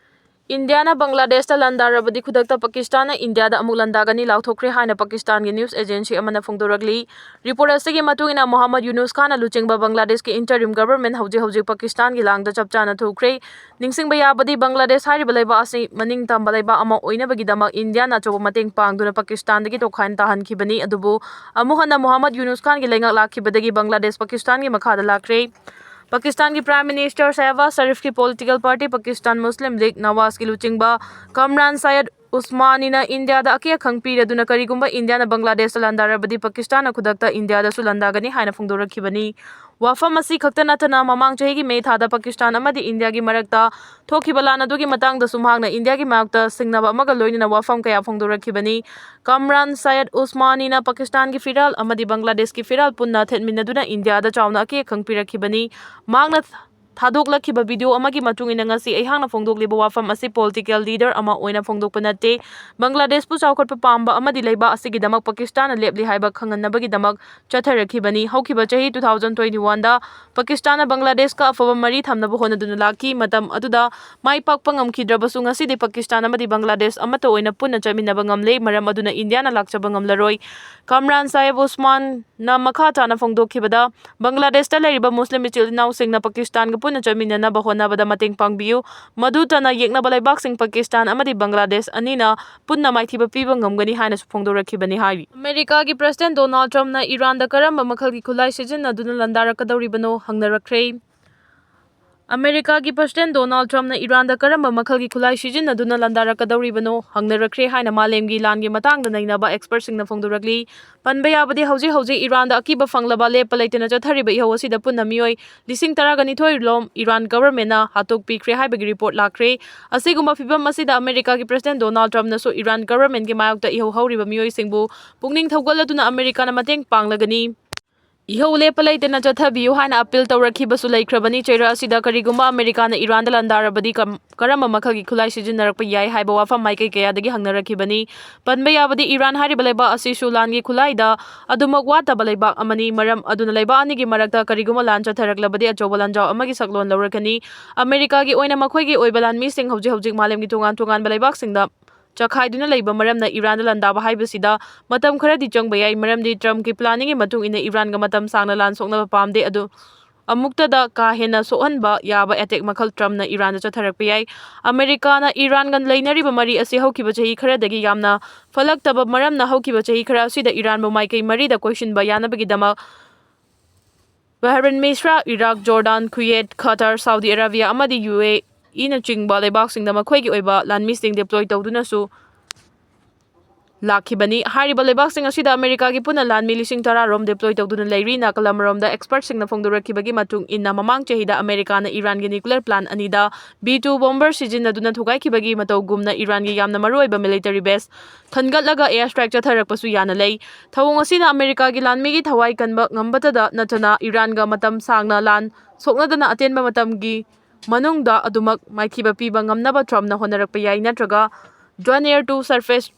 ꯏꯟꯗꯤꯌꯥꯅ ꯕꯪꯒ꯭ꯂꯥꯗꯦꯁꯇ ꯂꯥꯟꯗꯥꯔꯕꯗꯤ ꯈꯨꯗꯛꯇ ꯄꯥꯀꯤꯁꯇꯥꯟꯅ ꯏꯟꯗꯤꯌꯥꯗ ꯑꯃꯨꯛ ꯂꯥꯟꯗꯥꯒꯅꯤ ꯂꯥꯎꯊꯣꯛꯈ꯭ꯔꯦ ꯍꯥꯏꯅ ꯄꯥꯀꯤꯁꯇꯥꯟꯒꯤ ꯅ꯭ꯌꯨꯁ ꯑꯦꯖꯦꯟꯁꯤ ꯑꯃꯅ ꯐꯣꯡꯗꯣꯔꯛꯂꯤ꯫ ꯔꯤꯄꯣꯔꯠ ꯑꯁꯤꯒꯤ ꯃꯇꯨꯡ ꯏꯟꯅ, ꯃꯣꯍꯝꯃꯗ ꯌꯨꯅꯨꯁ ꯈꯥꯟꯅ ꯂꯨꯆꯤꯡꯕ ꯕꯪꯒ꯭ꯂꯥꯗꯦꯁꯀꯤ ꯏꯟꯇꯔꯤꯝ ꯒꯚꯔꯟꯃꯦꯟꯠ ꯍꯧꯖꯤꯛ ꯍꯧꯖꯤꯛ ꯄꯥꯀꯤꯁꯇꯥꯟꯒꯤ ꯂꯥꯡꯗ ꯆꯞ ꯆꯥꯅ ꯊꯨꯈ꯭ꯔꯦ꯫ ꯅꯤꯡꯁꯤꯡꯕ ꯌꯥꯕꯗꯤ, ꯕꯪꯒ꯭ꯂꯥꯗꯦꯁ ꯍꯥꯏꯔꯤꯕ ꯂꯩꯕꯥꯛ ꯑꯁꯤ ꯃꯅꯤꯡ ꯇꯝꯕ ꯂꯩꯕꯥꯛ ꯑꯃ ꯑꯣꯏꯅꯕꯒꯤꯗꯃꯛ ꯏꯟꯗꯤꯌꯥꯅ ꯑꯆꯧꯕ ꯃꯇꯦꯡ ꯄꯥꯡꯗꯨꯅ ꯄꯥꯀꯤꯁꯇꯥꯟꯗꯒꯤ ꯇꯣꯈꯥꯏꯅ ꯇꯥꯍꯟꯈꯤꯕꯅꯤ꯫ ꯑꯗꯨꯕꯨ ꯑꯃꯨꯛ ꯍꯟꯅ ꯃꯣꯍꯝꯃꯗ ꯌꯨꯅꯨꯁ ꯈꯥꯟꯒꯤ ꯂꯩꯉꯥꯛ ꯂꯥꯛꯈꯤꯕꯗꯒꯤ ꯕꯪꯒ꯭ꯂꯥꯗꯦꯁ ꯄꯥꯀꯤꯁꯇꯥꯟꯒꯤ ꯃꯈꯥꯗ ꯂꯥꯛꯈ꯭ꯔꯦ꯫ ꯄꯥꯀꯤꯁꯇꯥꯟꯒꯤ ꯄ꯭ꯔꯥꯏꯝ ꯃꯤꯅꯤꯁꯇꯔ ꯁꯍꯕꯥꯖ ꯁꯔꯤꯐꯀꯤ political party Pakistan Muslim League ꯅꯋꯥꯖꯀꯤ ꯂꯨꯆꯤꯡꯕ ꯀꯝꯔꯥꯟ ꯁꯌꯗ ꯎꯁꯃꯥꯅꯤꯅ ꯏꯟꯗꯤꯌꯥꯗ ꯑꯀꯤ ꯑꯈꯪ ꯄꯤꯔꯗꯨꯅ ꯀꯔꯤꯒꯨꯝꯕ ꯏꯟꯗꯤꯌꯥꯅ ꯕꯪꯒ꯭ꯂꯥꯗꯦꯁꯇ ꯂꯥꯟꯗꯥꯔꯕꯗꯤ ꯄꯥꯀꯤꯁꯇꯥꯟꯅ ꯈꯨꯗꯛꯇ ꯏꯟꯗꯤꯌꯥꯗꯁꯨ ꯂꯥꯟꯗꯥꯒꯅꯤ ꯍꯥꯏꯅ ꯐꯣꯡꯗꯣꯔꯛꯈꯤꯕꯅꯤ꯫ ꯋꯥꯐꯝ ꯑꯁꯤ ꯈꯛꯇ ꯅꯠꯇꯅ, ꯃꯃꯥꯡ ꯆꯍꯤꯒꯤ ꯃꯦ ꯊꯥꯗ ꯄꯥꯀꯤꯁꯇꯥꯟ ꯑꯃꯗꯤ ꯏꯟꯗꯤꯌꯥꯒꯤ ꯃꯔꯛꯇ ꯊꯣꯛꯈꯤꯕ ꯂꯥꯟ ꯑꯗꯨꯒꯤ ꯃꯇꯥꯡꯗꯁꯨ ꯃꯍꯥꯛꯅ ꯏꯟꯗꯤꯌꯥꯒꯤ ꯃꯥꯌꯣꯛꯇ ꯁꯤꯡꯅꯕ ꯑꯃꯒ ꯂꯣꯏꯅꯅ ꯋꯥꯐꯝ ꯀꯌꯥ ꯐꯣꯡꯗꯣꯔꯛꯈꯤꯕꯅꯤ꯫ ꯀꯝꯔꯥꯟ ꯁꯌꯗ ꯎꯁꯃꯥꯅꯤꯅ ꯄꯥꯀꯤꯁꯇꯥꯟꯒꯤ ꯐꯤꯔꯥꯜ ꯑꯃꯗꯤ ꯕꯪꯒ꯭ꯂꯥꯗꯦꯁꯀꯤ ꯐꯤꯔꯥꯜ ꯄꯨꯟꯅ ꯊꯦꯠꯃꯤꯟꯅꯗꯨꯅ ꯏꯟꯗꯤꯌꯥꯗ ꯆꯥꯎꯅ ꯑꯀꯤ ꯑꯈꯪ ꯄꯤꯔꯛꯈꯤꯕꯅꯤ꯫ ꯃꯍꯥꯛꯅ ꯊꯥꯗꯣꯛꯂꯛꯈꯤꯕ ꯚꯤꯗꯤꯑꯣ ꯑꯃꯒꯤ ꯃꯇꯨꯡ ꯏꯟꯅ, ꯉꯁꯤ ꯑꯩꯍꯥꯛꯅ ꯐꯣꯡꯗꯣꯛꯂꯤꯕ ꯋꯥꯐꯝ ꯑꯁꯤ ꯄꯣꯂꯤꯇꯤꯀꯦꯜ ꯂꯤꯗꯔ ꯑꯃ ꯑꯣꯏꯅ ꯐꯣꯡꯗꯣꯛꯄ ꯅꯠꯇꯦ꯫ ꯕꯪꯒ꯭ꯂꯥꯗꯦꯁꯄꯨ ꯆꯥꯎꯈꯠꯄ ꯄꯥꯝꯕ ꯑꯃꯗꯤ ꯂꯩꯕꯥꯛ ꯑꯁꯤꯒꯤꯗꯃꯛ ꯄꯥꯀꯤꯁꯇꯥꯟꯅ ꯂꯦꯞꯂꯤ ꯍꯥꯏꯕ ꯈꯪꯍꯟꯅꯕꯒꯤꯗꯃꯛ ꯆꯠꯊꯔꯛꯈꯤꯕꯅꯤ꯫ ꯍꯧꯈꯤꯕ ꯆꯍꯤ two thousand twenty one ꯗ ꯄꯥꯀꯤꯁꯇꯥꯟꯅ ꯕꯪꯒ꯭ꯂꯥꯗꯦꯁꯀ ꯑꯐꯕ ꯃꯔꯤ ꯊꯝꯅꯕ ꯍꯣꯠꯅꯗꯨꯅ ꯂꯥꯛꯈꯤ꯫ ꯃꯇꯝ ꯑꯗꯨꯗ ꯃꯥꯏ ꯄꯥꯛꯄ ꯉꯝꯈꯤꯗ꯭ꯔꯕꯁꯨ, ꯉꯁꯤꯗꯤ ꯄꯥꯀꯤꯁꯇꯥꯟ ꯑꯃꯗꯤ ꯕꯪꯒ꯭ꯂꯥꯗꯦꯁ ꯑꯃꯠꯇ ꯑꯣꯏꯅ ꯄꯨꯟꯅ ꯆꯠꯃꯤꯟꯅꯕ ꯉꯝꯂꯦ꯫ ꯃꯔꯝ ꯑꯗꯨꯅ ꯏꯟꯗꯤꯌꯥꯅ ꯂꯥꯛꯆꯕ ꯉꯝꯂꯔꯣꯏ꯫ ꯀꯝꯔꯥꯟ ꯁꯥꯍꯦꯕ ꯎꯁꯃꯥꯟ ꯅ ꯃꯈꯥ ꯇꯥꯅ ꯐꯣꯡꯗꯣꯛꯈꯤꯕꯗ, ꯕꯪꯒ꯭ꯂꯥꯗꯦꯁꯇ ꯂꯩꯔꯤꯕ ꯃꯨꯁꯂꯤꯝ ꯏꯆꯤꯜ ꯏꯅꯥꯎꯁꯤꯡꯅ ꯄꯥꯀꯤꯁꯇꯥꯟꯒ ꯄꯨꯟꯅ ꯆꯠꯃꯤꯟꯅꯅꯕ ꯍꯣꯠꯅꯕꯗ ꯃꯇꯦꯡ ꯄꯥꯡꯕꯤꯌꯨ꯫ ꯃꯗꯨꯇꯅ ꯌꯦꯛꯅꯕ ꯂꯩꯕꯥꯛꯁꯤꯡ ꯄꯥꯀꯤꯁꯇꯥꯟ ꯑꯃꯗꯤ ꯕꯪꯒ꯭ꯂꯥꯗꯦꯁ ꯑꯅꯤꯅ ꯄꯨꯟꯅ ꯃꯥꯏꯊꯤꯕ ꯄꯤꯕ ꯉꯝꯒꯅꯤ ꯍꯥꯏꯅꯁꯨ ꯐꯣꯡꯗꯣꯔꯛꯈꯤꯕꯅꯤ ꯍꯥꯏꯔꯤ꯫ ꯑꯃꯦꯔꯤꯀꯥꯒꯤ ꯄ꯭ꯔꯁꯤꯗꯦꯟ ꯗꯣꯅꯥꯜꯗ ꯇ꯭ꯔꯝꯞꯅ ꯏꯔꯥꯟꯗ ꯀꯔꯝꯕ ꯃꯈꯜꯒꯤ ꯈꯨꯠꯂꯥꯏ ꯁꯤꯖꯤꯟꯅꯗꯨꯅ ꯂꯥꯟꯗꯥꯔꯛꯀꯗꯧꯔꯤꯕꯅꯣ ꯍꯪꯅꯔꯛꯈ꯭ꯔꯦ꯫ ꯑꯃꯦꯔꯤꯀꯥꯒꯤ ꯄ꯭ꯔꯁꯤꯗꯦꯟ ꯗꯣꯅꯥꯜꯗ ꯇ꯭ꯔꯝꯞꯅ ꯏꯔꯥꯟꯗ ꯀꯔꯝꯕ ꯃꯈꯜꯒꯤ ꯈꯨꯠꯂꯥꯏ ꯁꯤꯖꯤꯟꯅꯗꯨꯅ ꯂꯥꯟꯗꯥꯔꯛꯀꯗꯧꯔꯤꯕꯅꯣ ꯍꯪꯅꯔꯛꯈ꯭ꯔꯦ ꯍꯥꯏꯅ ꯃꯥꯂꯦꯝꯒꯤ ꯂꯥꯟꯒꯤ ꯃꯇꯥꯡꯗ ꯅꯩꯅꯕ ꯑꯦꯛꯁꯄꯔꯠꯁꯤꯡꯅ ꯐꯣꯡꯗꯣꯔꯛꯂꯤ꯫ ꯄꯟꯕ ꯌꯥꯕꯗꯤ, ꯍꯧꯖꯤꯛ ꯍꯧꯖꯤꯛ ꯏꯔꯥꯟꯗ ꯑꯀꯤꯕ ꯐꯪꯂꯕ ꯂꯦꯞꯄ ꯂꯩꯇꯅ ꯆꯠꯊꯔꯤꯕ ꯏꯍꯧ ꯑꯁꯤꯗ ꯄꯨꯟꯅ ꯃꯤꯑꯣꯏ ꯂꯤꯁꯤꯡ ꯇꯔꯥꯒ ꯅꯤꯊꯣꯏ ꯔꯣꯝ ꯏꯔꯥꯟ ꯒꯚꯔꯟꯃꯦꯟꯠꯅ ꯍꯥꯠꯇꯣꯛꯄꯤꯈ꯭ꯔꯦ ꯍꯥꯏꯕꯒꯤ ꯔꯤꯄꯣꯔꯠ ꯂꯥꯛꯈ꯭ꯔꯦ꯫ ꯑꯁꯤꯒꯨꯝꯕ ꯐꯤꯚꯝ ꯑꯁꯤꯗ ꯑꯃꯦꯔꯤꯀꯥꯒꯤ ꯄ꯭ꯔꯁꯤꯗꯦꯟ ꯗꯣꯅꯥꯜꯗ ꯇ꯭ꯔꯝꯞꯅꯁꯨ ꯏꯔꯥꯟ ꯒꯚꯔꯟꯃꯦꯟꯠꯀꯤ ꯃꯥꯌꯣꯛꯇ ꯏꯍꯧ ꯍꯧꯔꯤꯕ ꯃꯤꯑꯣꯏꯁꯤꯡꯕꯨ ꯄꯨꯛꯅꯤꯡ ꯊꯧꯒꯠꯂꯗꯨꯅ ꯑꯃꯦꯔꯤꯀꯥꯅ ꯃꯇꯦꯡ ꯄꯥꯡꯂꯒꯅꯤ, ꯏꯍꯧ ꯂꯦꯞꯄ ꯂꯩꯇꯅ ꯆꯠꯊꯕꯤꯌꯨ ꯍꯥꯏꯅ ꯑꯄꯤꯜ ꯇꯧꯔꯛꯈꯤꯕꯁꯨ ꯂꯩꯈ꯭ꯔꯕꯅꯤ꯫ ꯆꯩꯔꯥꯛ ꯑꯁꯤꯗ ꯀꯔꯤꯒꯨꯝꯕ ꯑꯃꯦꯔꯤꯀꯥꯅ ꯏꯔꯥꯟꯗ ꯂꯥꯟꯗꯥꯔꯕꯗꯤ ꯀꯝ-, ꯀꯔꯝꯕ ꯃꯈꯜꯒꯤ ꯈꯨꯠꯂꯥꯏ ꯁꯤꯖꯤꯟꯅꯔꯛꯄ ꯌꯥꯏ ꯍꯥꯏꯕ ꯋꯥꯐꯝ ꯃꯥꯏꯀꯩ ꯀꯌꯥꯗꯒꯤ ꯍꯪꯅꯔꯛꯈꯤꯕꯅꯤ꯫ ꯄꯟꯕ ꯌꯥꯕꯗꯤ, ꯏꯔꯥꯟ ꯍꯥꯏꯔꯤꯕ ꯂꯩꯕꯥꯛ ꯑꯁꯤꯁꯨ ꯂꯥꯟꯒꯤ ꯈꯨꯠꯂꯥꯏꯗ ꯑꯗꯨꯃꯛ ꯋꯥꯠꯇꯕ ꯂꯩꯕꯥꯛ ꯑꯃꯅꯤ꯫ ꯃꯔꯝ ꯑꯗꯨꯅ ꯂꯩꯕꯥꯛ ꯑꯅꯤꯒꯤ ꯃꯔꯛꯇ ꯀꯔꯤꯒꯨꯝꯕ ꯂꯥꯟ ꯆꯠꯊꯔꯛꯂꯕꯗꯤ ꯑꯆꯧꯕ ꯂꯥꯟꯖꯥꯎ ꯑꯃꯒꯤ ꯁꯛꯂꯣꯟ ꯂꯧꯔꯛꯀꯅꯤ꯫ ꯑꯃꯦꯔꯤꯀꯥꯒꯤ ꯑꯣꯏꯅ ꯃꯈꯣꯏꯒꯤ ꯑꯣꯏꯕ ꯂꯥꯟꯃꯤꯁꯤꯡ ꯍꯧꯖꯤꯛ ꯍꯧꯖꯤꯛ ꯃꯥꯂꯦꯝꯒꯤ ꯇꯣꯉꯥꯟ ꯇꯣꯉꯥꯟꯕ ꯂꯩꯕꯥꯛꯁꯤꯡꯗ ꯆꯈꯥꯏꯗꯨꯅ ꯂꯩꯕ ꯃꯔꯝꯅ ꯏꯔꯥꯟꯗ ꯂꯥꯟꯗꯥꯕ ꯍꯥꯏꯕꯁꯤꯗ ꯃꯇꯝ ꯈꯔꯗꯤ ꯆꯪꯕ ꯌꯥꯏ, ꯃꯔꯝꯗꯤ ꯇ꯭ꯔꯝꯞꯀꯤ ꯄ꯭ꯂꯥꯅꯤꯡꯒꯤ ꯃꯇꯨꯡ ꯏꯟꯅ ꯏꯔꯥꯟꯒ ꯃꯇꯝ ꯁꯥꯡꯅ ꯂꯥꯟ ꯁꯣꯛꯅꯕ ꯄꯥꯝꯗꯦ꯫ ꯑꯗꯨ ꯑꯃꯨꯛꯇꯗ ꯀꯥ ꯍꯦꯟꯅ ꯁꯣꯛꯍꯟꯕ ꯌꯥꯕ ꯑꯦꯇꯦꯛ ꯃꯈꯜ ꯇ꯭ꯔꯝꯞꯅ ꯏꯔꯥꯟꯗ ꯆꯠꯊꯔꯛꯄ ꯌꯥꯏ꯫ ꯑꯃꯦꯔꯤꯀꯥꯅ ꯏꯔꯥꯟꯒ ꯂꯩꯅꯔꯤꯕ ꯃꯔꯤ ꯑꯁꯤ ꯍꯧꯈꯤꯕ ꯆꯍꯤ ꯈꯔꯗꯒꯤ ꯌꯥꯝꯅ ꯐꯠꯂꯛꯇꯕ ꯃꯔꯝꯅ ꯍꯧꯈꯤꯕ ꯆꯍꯤ ꯈꯔ ꯑꯁꯤꯗ ꯏꯔꯥꯟꯕꯨ ꯃꯥꯏꯀꯩ ꯃꯔꯤꯗ ꯀꯣꯏꯁꯤꯟꯕ ꯌꯥꯅꯕꯒꯤꯗꯃꯛ ꯕꯍꯔꯦꯟ, ꯃꯤꯁ꯭ꯔꯥ, ꯏꯔꯥꯛ, ꯖꯣꯔꯗꯥꯟ, ꯀꯨꯋꯦꯠ, ꯈꯇꯔ, ꯁꯥꯎꯗꯤ ꯑꯔꯥꯕꯤꯌꯥ ꯑꯃꯗꯤ ꯌꯨ ꯑꯦ ꯏꯅꯆꯤꯡꯕ ꯂꯩꯕꯥꯛꯁꯤꯡꯗ ꯃꯈꯣꯏꯒꯤ ꯑꯣꯏꯕ ꯂꯥꯟꯃꯤꯁꯤꯡ ꯗꯤꯄ꯭ꯂꯣꯏ ꯇꯧꯗꯨꯅꯁꯨ ꯂꯥꯛꯈꯤꯕꯅꯤ꯫ ꯍꯥꯏꯔꯤꯕ ꯂꯩꯕꯥꯛꯁꯤꯡ ꯑꯁꯤꯗ ꯑꯃꯦꯔꯤꯀꯥꯒꯤ ꯄꯨꯟꯅ ꯂꯥꯟꯃꯤ ꯂꯤꯁꯤꯡ ꯇꯔꯥ ꯔꯣꯝ ꯗꯤꯄ꯭ꯂꯣꯏ ꯇꯧꯗꯨꯅ ꯂꯩꯔꯤ꯫ ꯅꯥꯀꯜ ꯑꯃꯔꯣꯝꯗ ꯑꯦꯛꯁꯄꯔꯠꯁꯤꯡꯅ ꯐꯣꯡꯗꯣꯔꯛꯈꯤꯕꯒꯤ ꯃꯇꯨꯡ ꯏꯟꯅ, ꯃꯃꯥꯡ ꯆꯍꯤꯗ ꯑꯃꯦꯔꯤꯀꯥꯅ ꯏꯔꯥꯟꯒꯤ ꯅ꯭ꯌꯨꯀ꯭ꯂꯤꯌꯔ ꯄ꯭ꯂꯥꯟ ꯑꯅꯤꯗ ꯕꯤ ꯇꯨ ꯕꯣꯝꯕꯔ ꯁꯤꯖꯤꯟꯅꯗꯨꯅ ꯊꯨꯒꯥꯏꯈꯤꯕꯒꯤ ꯃꯇꯧꯒꯨꯝꯅ ꯏꯔꯥꯟꯒꯤ ꯌꯥꯝꯅ ꯃꯔꯨꯑꯣꯏꯕ ꯃꯤꯂꯤꯇꯔꯤ ꯕꯦꯁ ꯈꯟꯒꯠꯂꯒ ꯑꯦꯌꯔ ꯁ꯭ꯇ꯭ꯔꯥꯏꯛ ꯆꯠꯊꯔꯛꯄꯁꯨ ꯌꯥꯅ ꯂꯩ꯫ ꯊꯧꯑꯣꯡ ꯑꯁꯤꯅ ꯑꯃꯦꯔꯤꯀꯥꯒꯤ ꯂꯥꯟꯃꯤꯒꯤ ꯊꯋꯥꯏ ꯀꯟꯕ ꯉꯝꯕꯇꯗ ꯅꯠꯇꯅ ꯏꯔꯥꯟꯒ ꯃꯇꯝ ꯁꯥꯡꯅ ꯂꯥꯟ ꯁꯣꯛꯅꯗꯅ ꯑꯇꯦꯟꯕ ꯃꯇꯝꯒꯤ ꯃꯅꯨꯡꯗ ꯑꯗꯨꯃꯛ ꯃꯥꯏꯊꯤꯕ ꯄꯤꯕ ꯉꯝꯅꯕ ꯇ꯭ꯔꯝꯞꯅ ꯍꯣꯠꯅꯔꯛꯄ ꯌꯥꯏ, ꯅꯠꯇ꯭ꯔꯒ Drone Air to Surface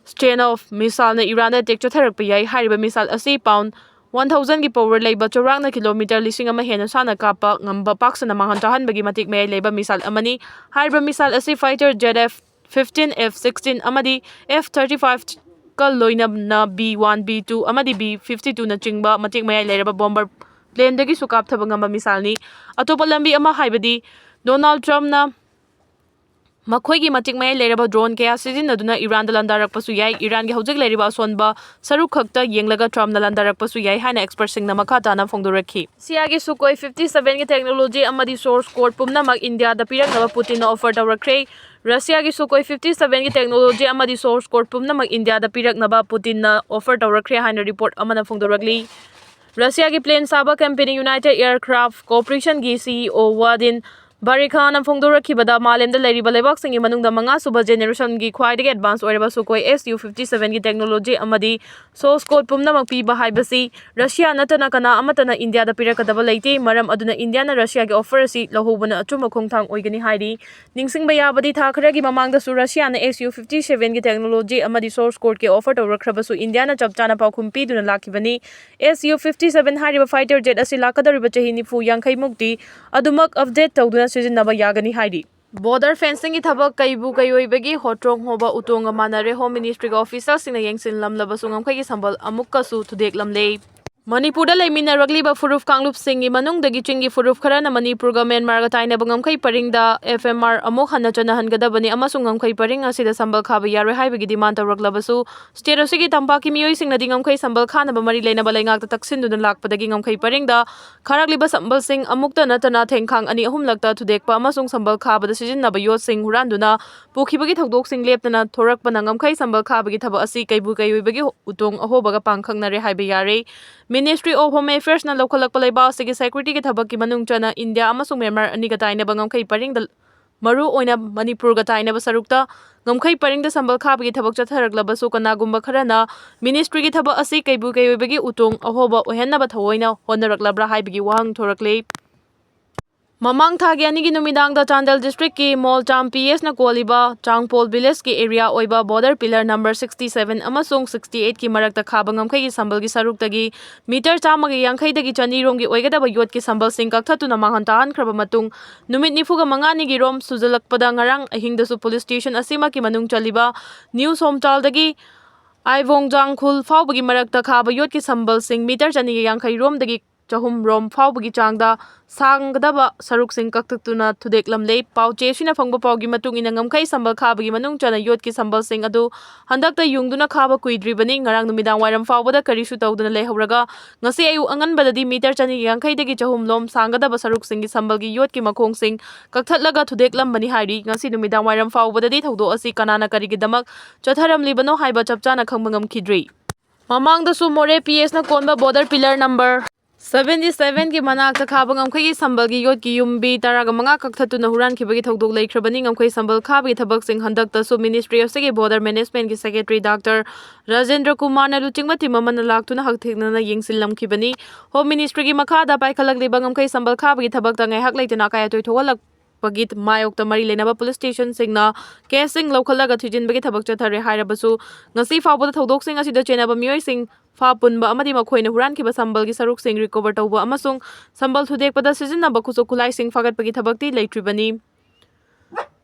Strain of Missileꯅ ꯏꯔꯥꯟꯗ ꯑꯦꯇꯦꯛ ꯆꯠꯊꯔꯛꯄ ꯌꯥꯏ꯫ ꯍꯥꯏꯔꯤꯕ ꯃꯤꯁꯥꯏꯜ ꯑꯁꯤ ꯄꯥꯎꯟ ꯋꯥꯟ ꯊꯥꯎꯖꯟꯒꯤ ꯄꯥꯋꯔ ꯂꯩꯕ, ꯆꯥꯎꯔꯥꯛꯅ ꯀꯤꯂꯣꯃꯤꯇꯔ ꯂꯤꯁꯤꯡ ꯑꯃ ꯍꯦꯟꯅ ꯁꯥꯡꯅ ꯀꯥꯞꯄ ꯉꯝꯕ, ꯄꯥꯛ ꯁꯟꯅ ꯃꯥꯡꯍꯟ ꯇꯥꯍꯟꯕꯒꯤ ꯃꯇꯤꯛ ꯃꯌꯥꯏ ꯂꯩꯕ ꯃꯤꯁꯥꯏꯜ ꯑꯃꯅꯤ꯫ ꯍꯥꯏꯔꯤꯕ ꯃꯤꯁꯥꯏꯜ ꯑꯁꯤ fighter Z F fifteen, F sixteen ꯑꯃꯗꯤ ꯑꯦꯐ ꯊꯥꯔꯇꯤ ꯐꯥꯏꯚ ꯀ ꯂꯣꯏꯅꯅ ꯕꯤ ꯋꯥꯟ, ꯕꯤ ꯇꯨ ꯑꯃꯗꯤ ꯕꯤ ꯐꯤꯐꯇꯤ ꯇꯨꯅꯆꯤꯡꯕ ꯃꯇꯦꯛ ꯃꯌꯥꯏ ꯂꯩꯔꯕ ꯕꯣꯝꯕꯔ ꯄ꯭ꯂꯦꯟꯗꯒꯤꯁꯨ ꯀꯥꯞꯊꯕ ꯉꯝꯕ ꯃꯤꯁꯥꯏꯜꯅꯤ꯫ ꯑꯇꯣꯞꯄ ꯂꯝꯕꯤ ꯑꯃ ꯍꯥꯏꯕꯗꯤ ꯗꯣꯅꯥꯜꯗ ꯇ꯭ꯔꯝꯞꯅ ꯃꯈꯣꯏꯒꯤ ꯃꯇꯤꯛ ꯃꯌꯥꯏ ꯂꯩꯔꯕ ꯗ꯭ꯔꯣꯟ ꯀꯌꯥ ꯁꯤꯖꯤꯟꯅꯗꯨꯅ ꯏꯔꯥꯟꯗ ꯂꯥꯟꯗꯥꯔꯛꯄꯁꯨ ꯌꯥꯏ꯫ ꯏꯔꯥꯟꯒꯤ ꯍꯧꯖꯤꯛ ꯂꯩꯔꯤꯕ ꯑꯁꯣꯟꯕ ꯁꯔꯨꯛ ꯈꯛꯇ ꯌꯦꯡꯂꯒ ꯇ꯭ꯔꯝꯞꯅ ꯂꯥꯟꯗꯥꯔꯛꯄꯁꯨ ꯌꯥꯏ ꯍꯥꯏꯅ ꯑꯦꯛꯁꯄꯔꯠꯁꯤꯡꯅ ꯃꯈꯥ ꯇꯥꯅ ꯐꯣꯡꯗꯣꯔꯛꯈꯤ꯫ ꯔꯁꯤꯌꯥꯒꯤ ꯁꯨꯀꯣꯏ ꯐꯤꯐꯇꯤ ꯁꯚꯦꯟꯒꯤ ꯇꯦꯛꯅꯣꯂꯣꯖꯤ ꯑꯃꯗꯤ ꯁꯣꯔꯁ ꯀꯣꯗ ꯄꯨꯝꯅꯃꯛ ꯏꯟꯗꯤꯌꯥꯗ ꯄꯤꯔꯛꯅꯕ ꯄꯨꯇꯤꯟꯅ ꯑꯣꯐꯔ ꯇꯧꯔꯛꯈ꯭ꯔꯦ꯫ ꯔꯁꯤꯌꯥꯒꯤ ꯁꯨꯀꯣꯏ ꯐꯤꯐꯇꯤ ꯁꯚꯦꯟꯒꯤ ꯇꯦꯛꯅꯣꯂꯣꯖꯤ ꯑꯃꯗꯤ ꯁꯣꯔꯁ ꯀꯣꯗ ꯄꯨꯝꯅꯃꯛ ꯏꯟꯗꯤꯌꯥꯗ ꯄꯤꯔꯛꯅꯕ ꯄꯨꯇꯤꯟꯅ ꯑꯣꯐꯔ ꯇꯧꯔꯛꯈ꯭ꯔꯦ ꯍꯥꯏꯅ ꯔꯤꯄꯣꯔꯠ ꯑꯃꯅ ꯐꯣꯡꯗꯣꯔꯛꯂꯤ꯫ ꯔꯁꯤꯌꯥꯒꯤ ꯄ꯭ꯂꯦꯟ ꯁꯥꯕ ꯀꯝꯄꯦꯅꯤ ꯌꯨꯅꯥꯏꯇꯦꯗ ꯑꯦꯌꯔꯀ꯭ꯔꯥꯐ ꯀꯣꯔꯄꯣꯔꯦꯁꯟꯒꯤ ꯁꯤ ꯏ ꯑꯣ ꯋꯥꯗꯤꯟ ꯕꯥꯔꯤꯈꯥꯅ ꯐꯣꯡꯗꯣꯔꯛꯈꯤꯕꯗ, ꯃꯥꯂꯦꯝꯗ ꯂꯩꯔꯤꯕ ꯂꯩꯕꯥꯛꯁꯤꯡꯒꯤ ꯃꯅꯨꯡꯗ ꯃꯉꯥ ꯁꯨꯕ ꯖꯦꯅꯦꯔꯦꯁꯟꯒꯤ ꯈ꯭ꯋꯥꯏꯗꯒꯤ ꯑꯦꯗꯚꯥꯟꯁ ꯑꯣꯏꯔꯕ ꯁꯨꯀꯣꯏ ꯑꯦꯁ ꯌꯨ ꯐꯤꯐꯇꯤ ꯁꯚꯦꯟꯒꯤ ꯇꯦꯛꯅꯣꯂꯣꯖꯤ ꯑꯃꯗꯤ ꯁꯣꯔꯁ ꯀꯣꯗ ꯄꯨꯝꯅꯃꯛ ꯄꯤꯕ ꯍꯥꯏꯕꯁꯤ ꯔꯁꯤꯌꯥ ꯅꯠꯇꯅ ꯀꯅꯥ ꯑꯃꯠꯇꯅ ꯏꯟꯗꯤꯌꯥꯗ ꯄꯤꯔꯛꯀꯗꯕ ꯂꯩꯇꯦ꯫ ꯃꯔꯝ ꯑꯗꯨꯅ ꯏꯟꯗꯤꯌꯥꯅ ꯔꯁꯤꯌꯥꯒꯤ ꯑꯣꯐꯔ ꯑꯁꯤ ꯂꯧꯍꯧꯕꯅ ꯑꯆꯨꯝꯕ ꯈꯣꯡꯊꯥꯡ ꯑꯣꯏꯒꯅꯤ ꯍꯥꯏꯔꯤ꯫ ꯅꯤꯡꯁꯤꯡꯕ ꯌꯥꯕꯗꯤ, ꯊꯥ ꯈꯔꯒꯤ ꯃꯃꯥꯡꯗꯁꯨ ꯔꯁꯤꯌꯥꯅ ꯑꯦꯁ ꯌꯨ ꯐꯤꯐꯇꯤ ꯁꯚꯦꯟꯒꯤ ꯇꯦꯛꯅꯣꯂꯣꯖꯤ ꯑꯃꯗꯤ ꯁꯣꯔꯁ ꯀꯣꯗꯀꯤ ꯑꯣꯐꯔ ꯇꯧꯔꯛꯈ꯭ꯔꯕꯁꯨ ꯏꯟꯗꯤꯌꯥꯅ ꯆꯞ ꯆꯥꯅ ꯄꯥꯎꯈꯨꯝ ꯄꯤꯗꯨꯅ ꯂꯥꯛꯈꯤꯕꯅꯤ꯫ ꯑꯦꯁ ꯌꯨ ꯐꯤꯐꯇꯤ ꯁꯚꯦꯟ ꯍꯥꯏꯔꯤꯕ ꯐꯥꯏꯇꯔ ꯖꯦꯠ ꯑꯁꯤ ꯂꯥꯛꯀꯗꯧꯔꯤꯕ ꯆꯍꯤ ꯅꯤꯐꯨ ꯌꯥꯡꯈꯩ ꯃꯨꯛꯇꯤ ꯑꯗꯨꯃꯛ ꯑꯞꯗꯦꯠ ꯇꯧꯗꯨꯅ ꯁꯤꯖꯤꯟꯅꯕ ꯌꯥꯒꯅꯤ ꯍꯥꯏꯔꯤ꯫ ꯕꯣꯔꯗꯔ ꯐꯦꯟꯁꯤꯡꯒꯤ ꯊꯕꯛ ꯀꯩꯕꯨ ꯀꯩꯑꯣꯏꯕꯒꯤ ꯍꯣꯇ꯭ꯔꯣꯡ ꯍꯣꯕ ꯎꯇꯣꯡꯒ ꯃꯥꯟꯅꯔꯦ꯫ ꯍꯣꯝ ꯃꯤꯅꯤꯁꯇ꯭ꯔꯤꯒ ꯑꯣꯐꯤꯁꯤꯌꯦꯜꯁꯤꯡꯅ ꯌꯦꯡꯁꯤꯜꯂꯝꯂꯕꯁꯨ ꯉꯝꯈꯩꯒꯤ ꯁꯝꯕꯜ ꯑꯃꯨꯛꯀꯁꯨ ꯊꯨꯗꯦꯛꯂꯝꯂꯦ꯫ ꯃꯅꯤꯄꯨꯔꯗ ꯂꯩꯃꯤꯟꯅꯔꯛꯂꯤꯕ ꯐꯨꯔꯨꯞ ꯀꯥꯡꯂꯨꯞꯁꯤꯡꯒꯤ ꯃꯅꯨꯡꯗꯒꯤ ꯆꯤꯡꯒꯤ ꯐꯨꯔꯨꯞ ꯈꯔꯅ ꯃꯅꯤꯄꯨꯔꯒ ꯃ꯭ꯌꯥꯟꯃꯥꯔꯒ ꯇꯥꯏꯅꯕ ꯉꯝꯈꯩ ꯄꯔꯤꯡꯗ ꯑꯦꯐ ꯑꯦꯝ ꯑꯥꯔ ꯑꯃꯨꯛ ꯍꯟꯅ ꯆꯠꯅꯍꯟꯒꯗꯕꯅꯤ ꯑꯃꯁꯨꯡ ꯉꯝꯈꯩ ꯄꯔꯤꯡ ꯑꯁꯤꯗ ꯁꯝꯕꯜ ꯈꯥꯕ ꯌꯥꯔꯣꯏ ꯍꯥꯏꯕꯒꯤ ꯗꯤꯃꯥꯟ ꯇꯧꯔꯛꯂꯕꯁꯨ, ꯁ꯭ꯇꯦꯠ ꯑꯁꯤꯒꯤ ꯇꯝꯄꯥꯛꯀꯤ ꯃꯤꯑꯣꯏꯁꯤꯡꯅꯗꯤ ꯉꯝꯈꯩ ꯁꯝꯕꯜ ꯈꯥꯅꯕ ꯃꯔꯤ ꯂꯩꯅꯕ ꯂꯩꯉꯥꯛꯇ ꯇꯛꯁꯤꯟꯗꯨꯅ ꯂꯥꯛꯄꯗꯒꯤ ꯉꯝꯈꯩ ꯄꯔꯤꯡꯗ ꯈꯥꯔꯛꯂꯤꯕ ꯁꯝꯕꯜꯁꯤꯡ ꯑꯃꯨꯛꯇ ꯅꯠꯇꯅ ꯊꯦꯡꯈꯥꯡ ꯑꯅꯤ ꯑꯍꯨꯝꯂꯛꯇ ꯊꯨꯗꯦꯛꯄ ꯑꯃꯁꯨꯡ ꯁꯝꯕꯜ ꯈꯥꯕꯗ ꯁꯤꯖꯤꯟꯅꯕ ꯌꯣꯠꯁꯤꯡ ꯍꯨꯔꯥꯟꯗꯨꯅ ꯄꯨꯈꯤꯕꯒꯤ ꯊꯧꯗꯣꯛꯁꯤꯡ ꯂꯦꯞꯇꯅ ꯊꯣꯔꯛꯄꯅ ꯉꯝꯈꯩ ꯁꯝꯕꯜ ꯈꯥꯕꯒꯤ ꯊꯕꯛ ꯑꯁꯤ ꯀꯩꯕꯨ ꯀꯩꯑꯣꯏꯕꯒꯤ ꯎꯇꯣꯡ ꯑꯍꯣꯕꯒ ꯄꯥꯡꯈꯛꯅꯔꯦ ꯍꯥꯏꯕ ꯌꯥꯔꯦ꯫ Ministry of Home Affairsꯅ ꯂꯧꯈꯠꯂꯛꯄ ꯂꯩꯕꯥꯛ ꯑꯁꯤꯒꯤ ꯁꯦꯀ꯭ꯌꯨꯔꯤꯇꯤꯒꯤ ꯊꯕꯛꯀꯤ ꯃꯅꯨꯡ ꯆꯟꯅ ꯏꯟꯗꯤꯌꯥ ꯑꯃꯁꯨꯡ ꯃ꯭ꯌꯥꯟꯃꯥꯔ ꯑꯅꯤꯒ ꯇꯥꯏꯅꯕ ꯉꯝꯈꯩ ꯄꯔꯤꯡꯗ, ꯃꯔꯨ ꯑꯣꯏꯅ ꯃꯅꯤꯄꯨꯔꯒ ꯇꯥꯏꯅꯕ ꯁꯔꯨꯛꯇ ꯉꯝꯈꯩ ꯄꯔꯤꯡꯗ ꯁꯝꯕꯜ ꯈꯥꯕꯒꯤ ꯊꯕꯛ ꯆꯠꯊꯔꯛꯂꯕꯁꯨ, ꯀꯅꯥꯒꯨꯝꯕ ꯈꯔꯅ ꯃꯤꯅꯤꯁꯇ꯭ꯔꯤꯒꯤ ꯊꯕꯛ ꯑꯁꯤ ꯀꯩꯕꯨ ꯀꯩꯑꯣꯏꯕꯒꯤ ꯎꯇꯣꯡ ꯑꯍꯣꯕ ꯑꯣꯏꯍꯟꯅꯕ ꯊꯑꯣꯏꯅ ꯍꯣꯠꯅꯔꯛꯂꯕ꯭ꯔꯥ ꯍꯥꯏꯕꯒꯤ ꯋꯥꯍꯪ ꯊꯣꯔꯛꯂꯦ꯫ ꯃꯃꯥꯡ ꯊꯥꯒꯤ ꯑꯅꯤꯒꯤ ꯅꯨꯃꯤꯗꯥꯡꯗ ꯆꯥꯟꯗꯦꯜ ꯗꯤꯁꯇ꯭ꯔꯤꯛꯀꯤ ꯃꯣꯜꯆꯥꯝ ꯄꯤ ꯑꯦꯁꯅ ꯀꯣꯜꯂꯤꯕ ꯆꯥꯡꯄꯣꯜ ꯚꯤꯂꯦꯖꯀꯤ ꯑꯦꯔꯤꯌꯥ ꯑꯣꯏꯕ border pillar number sixty seven ꯑꯃꯁꯨꯡ ꯁꯤꯛꯁꯇꯤ ꯑꯩꯠꯀꯤ ꯃꯔꯛꯇ ꯈꯥꯕ ꯉꯝꯈꯩꯒꯤ ꯁꯝꯕꯜꯒꯤ ꯁꯔꯨꯛꯇꯒꯤ ꯃꯤꯇꯔ ꯆꯥꯝꯃꯒ ꯌꯥꯡꯈꯩꯗꯒꯤ ꯆꯅꯤ ꯔꯣꯝꯒꯤ ꯑꯣꯏꯒꯗꯕ ꯌꯣꯠꯀꯤ ꯁꯝꯕꯜꯁꯤꯡ ꯀꯛꯊꯠꯇꯨꯅ ꯃꯥꯡꯍꯟ ꯇꯥꯍꯟꯈ꯭ꯔꯕ ꯃꯇꯨꯡ, ꯅꯨꯃꯤꯠ ꯅꯤꯐꯨꯒ ꯃꯉꯥꯅꯤꯒꯤ ꯔꯣꯝ ꯁꯨꯖꯜꯂꯛꯄꯗ ꯉꯔꯥꯡ ꯑꯍꯤꯡꯗꯁꯨ ꯄꯨꯂꯤꯁ ꯁ꯭ꯇꯦꯁꯟ ꯑꯁꯤꯃꯛꯀꯤ ꯃꯅꯨꯡ ꯆꯜꯂꯤꯕ ꯅ꯭ꯌꯨ ꯁꯣꯝꯆꯥꯜꯗꯒꯤ ꯑꯥꯏꯕꯣꯡ ꯖꯥꯡꯈꯨꯜ ꯐꯥꯎꯕꯒꯤ ꯃꯔꯛꯇ ꯈꯥꯕ ꯌꯣꯠꯀꯤ ꯁꯝꯕꯜꯁꯤꯡ ꯃꯤꯇꯔ ꯆꯅꯤꯒ ꯌꯥꯡꯈꯩ ꯔꯣꯝꯗꯒꯤ ꯆꯍꯨꯝ ꯔꯣꯝ ꯐꯥꯎꯕꯒꯤ ꯆꯥꯡꯗ ꯁꯥꯡꯒꯗꯕ ꯁꯔꯨꯛꯁꯤꯡ ꯀꯛꯊꯠꯇꯨꯅ ꯊꯨꯗꯦꯛꯂꯝꯂꯦ꯫ ꯄꯥꯎ ꯆꯦ ꯑꯁꯤꯅ ꯐꯪꯕ ꯄꯥꯎꯒꯤ ꯃꯇꯨꯡ ꯏꯟꯅ, ꯉꯝꯈꯩ ꯁꯝꯕꯜ ꯈꯥꯕꯒꯤ ꯃꯅꯨꯡ ꯆꯟꯅ ꯌꯣꯠꯀꯤ ꯁꯝꯕꯜꯁꯤꯡ ꯑꯗꯨ ꯍꯟꯗꯛꯇ ꯌꯨꯡꯗꯨꯅ ꯈꯥꯕ ꯀꯨꯏꯗ꯭ꯔꯤꯕꯅꯤ꯫ ꯉꯔꯥꯡ ꯅꯨꯃꯤꯗꯥꯡ ꯋꯥꯏꯔꯝ ꯐꯥꯎꯕꯗ ꯀꯔꯤꯁꯨ ꯇꯧꯗꯅ ꯂꯩꯍꯧꯔꯒ, ꯉꯁꯤ ꯑꯌꯨꯛ ꯑꯉꯟꯕꯗꯗꯤ ꯃꯤꯇꯔ ꯆꯅꯤꯒ ꯌꯥꯡꯈꯩꯗꯒꯤ ꯆꯍꯨꯝ ꯂꯣꯝ ꯁꯥꯡꯒꯗꯕ ꯁꯔꯨꯛꯁꯤꯡꯒꯤ ꯁꯝꯕꯜꯒꯤ ꯌꯣꯠꯀꯤ ꯃꯈꯣꯡꯁꯤꯡ ꯀꯛꯊꯠꯂꯒ ꯊꯨꯗꯦꯛꯂꯝꯕꯅꯤ ꯍꯥꯏꯔꯤ꯫ ꯉꯁꯤ ꯅꯨꯃꯤꯗꯥꯡ ꯋꯥꯏꯔꯝ ꯐꯥꯎꯕꯗꯗꯤ ꯊꯧꯗꯣꯛ ꯑꯁꯤ ꯀꯅꯥꯅ ꯀꯔꯤꯒꯤꯗꯃꯛ ꯆꯠꯊꯔꯝꯂꯤꯕꯅꯣ ꯍꯥꯏꯕ ꯆꯞ ꯆꯥꯅ ꯈꯪꯕ ꯉꯝꯈꯤꯗ꯭ꯔꯤ꯫ ꯃꯃꯥꯡꯗꯁꯨ ꯃꯣꯔꯦ ꯄꯤ ꯑꯦꯁꯅ ꯀꯣꯟꯕ ꯕꯣꯔꯗꯔ ꯄꯤꯂꯔ ꯅꯝꯕꯔ ꯁꯚꯦꯟꯇꯤ ꯁꯚꯦꯟꯒꯤ ꯃꯅꯥꯛꯇ ꯈꯥꯕ ꯉꯝꯈꯩꯒꯤ ꯁꯝꯕꯜꯒꯤ ꯌꯣꯠꯀꯤ ꯌꯨꯝꯕꯤ ꯇꯔꯥꯒ ꯃꯉꯥ ꯀꯛꯊꯠꯇꯨꯅ ꯍꯨꯔꯥꯟꯈꯤꯕꯒꯤ ꯊꯧꯗꯣꯛ ꯂꯩꯈ꯭ꯔꯕꯅꯤ꯫ ꯉꯝꯈꯩ ꯁꯝꯕꯜ ꯈꯥꯕꯒꯤ ꯊꯕꯛꯁꯤꯡ ꯍꯟꯗꯛꯇꯁꯨ Ministry of State ꯀꯤ Border Management ꯀꯤ Secretary Doctor ꯔꯥꯖꯦꯟꯗ꯭ꯔ ꯀꯨꯃꯥꯔꯅ ꯂꯨꯆꯤꯡꯕ team ꯑꯃꯅ ꯂꯥꯛꯇꯨꯅ ꯍꯛꯊꯦꯡꯅꯅ ꯌꯦꯡꯁꯤꯜꯂꯝꯈꯤꯕꯅꯤ꯫ Home Ministry ꯒꯤ ꯃꯈꯥꯗ ꯄꯥꯏꯈꯠꯂꯛꯂꯤꯕ ꯉꯝꯈꯩ ꯁꯝꯕꯜ ꯈꯥꯕꯒꯤ ꯊꯕꯛꯇ ꯉꯥꯏꯍꯥꯛ ꯂꯩꯇꯅ ꯑꯀꯥꯏ ꯑꯇꯣꯏ ꯊꯣꯛꯍꯜꯂꯛꯄꯒꯤ ꯃꯥꯌꯣꯛꯇ ꯃꯔꯤ ꯂꯩꯅꯕ police station ꯁꯤꯡꯅ case ꯁꯤꯡ ꯂꯧꯈꯠꯂꯒ ꯊꯤꯖꯤꯟꯕꯒꯤ ꯊꯕꯛ ꯆꯠꯊꯔꯦ ꯍꯥꯏꯔꯕꯁꯨ, ꯉꯁꯤ ꯐꯥꯎꯕꯗ ꯊꯧꯗꯣꯛꯁꯤꯡ ꯑꯁꯤꯗ ꯆꯦꯟꯅꯕ ꯃꯤꯑꯣꯏꯁꯤꯡ ꯐꯥ ꯄꯨꯟꯕ ꯑꯃꯗꯤ ꯃꯈꯣꯏꯅ ꯍꯨꯔꯥꯟꯈꯤꯕ ꯁꯝꯕꯜꯒꯤ ꯁꯔꯨꯛꯁꯤꯡ recover ꯇꯧꯕ ꯑꯃꯁꯨꯡ ꯁꯝꯕꯜ ꯊꯨꯗꯦꯛꯄꯗ ꯁꯤꯖꯤꯟꯅꯕ ꯈꯨꯠꯁꯨ ꯈꯨꯠꯂꯥꯏꯁꯤꯡ ꯐꯥꯒꯠꯄꯒꯤ ꯊꯕꯛꯇꯤ ꯂꯩꯇ꯭ꯔꯤꯕꯅꯤ꯫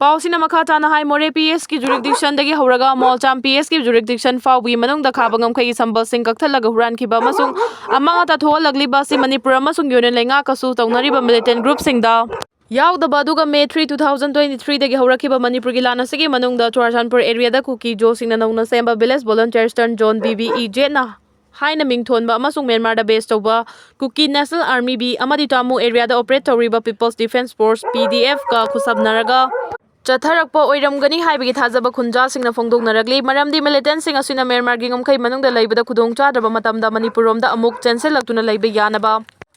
ꯄꯥꯎꯁꯤꯅ ꯃꯈꯥ ꯇꯥꯅ ꯍꯥꯏ, ꯃꯣꯔꯦ ꯄꯤ ꯑꯦꯁ ꯀꯤ jurisdiction ꯗꯒꯤ ꯍꯧꯔꯒ ꯃꯣꯜꯆꯥꯝ ꯄꯤ ꯑꯦꯁ ꯀꯤ jurisdiction ꯐꯥꯎꯕꯒꯤ ꯃꯅꯨꯡꯗ ꯈꯥꯕ ꯉꯝꯈꯩꯒꯤ ꯁꯝꯕꯜꯁꯤꯡ ꯀꯛꯊꯠꯂꯒ ꯍꯨꯔꯥꯟꯈꯤꯕ ꯑꯃꯁꯨꯡ ꯑꯃꯥꯡ ꯑꯇꯥ ꯊꯣꯛꯍꯜꯂꯛꯂꯤꯕ ꯑꯁꯤ ꯃꯅꯤꯄꯨꯔ ꯑꯃꯁꯨꯡ union ꯂꯩꯉꯥꯛꯀꯁꯨ ꯇꯧꯅꯔꯤꯕ militant group ꯁꯤꯡꯗ ꯌꯥꯎꯗꯕ, ꯑꯗꯨꯒ May three, two thousand twenty three ꯗꯒꯤ ꯍꯧꯔꯛꯈꯤꯕ ꯃꯅꯤꯄꯨꯔꯒꯤ ꯂꯥꯟ ꯑꯁꯤꯒꯤ ꯃꯅꯨꯡꯗ ꯆꯨꯔꯥꯆꯥꯟꯄꯨꯔ area ꯗ ꯀꯨꯀꯤꯖꯣꯁꯤꯡꯅ ꯅꯧꯅ ꯁꯦꯝꯕ village volunteers turn zone, V V E Z ꯅ ꯍꯥꯏꯅ ꯃꯤꯡꯊꯣꯟꯕ ꯑꯃꯁꯨꯡ ꯃ꯭ꯌꯥꯟꯃꯥꯔꯗ base ꯇꯧꯕ Kuki National Army, B, ꯑꯃꯗꯤ ꯇꯥꯃꯨ area ꯗ operate ꯇꯧꯔꯤꯕ People's Defence Force, P D F ꯀ ꯈꯨꯠꯁꯝꯅꯔꯒ ꯆꯠꯊꯔꯛꯄ ꯑꯣꯏꯔꯝꯒꯅꯤ ꯍꯥꯏꯕꯒꯤ ꯊꯥꯖꯕ ꯈꯨꯟꯖꯥꯁꯤꯡꯅ ꯐꯣꯡꯗꯣꯛꯅꯔꯛꯂꯤ꯫ ꯃꯔꯝꯗꯤ militant ꯁꯤꯡ ꯑꯁꯤꯅ ꯃ꯭ꯌꯥꯟꯃꯥꯔꯒꯤ ꯉꯝꯈꯩ ꯃꯅꯨꯡꯗ ꯂꯩꯕꯗ ꯈꯨꯗꯣꯡ ꯆꯥꯗ꯭ꯔꯕ ꯃꯇꯝꯗ ꯃꯅꯤꯄꯨꯔ ꯔꯣꯝꯗ ꯑꯃꯨꯛ ꯆꯦꯟꯁꯤꯜꯂꯛꯇꯨꯅ ꯂꯩꯕ ꯌꯥꯅꯕ,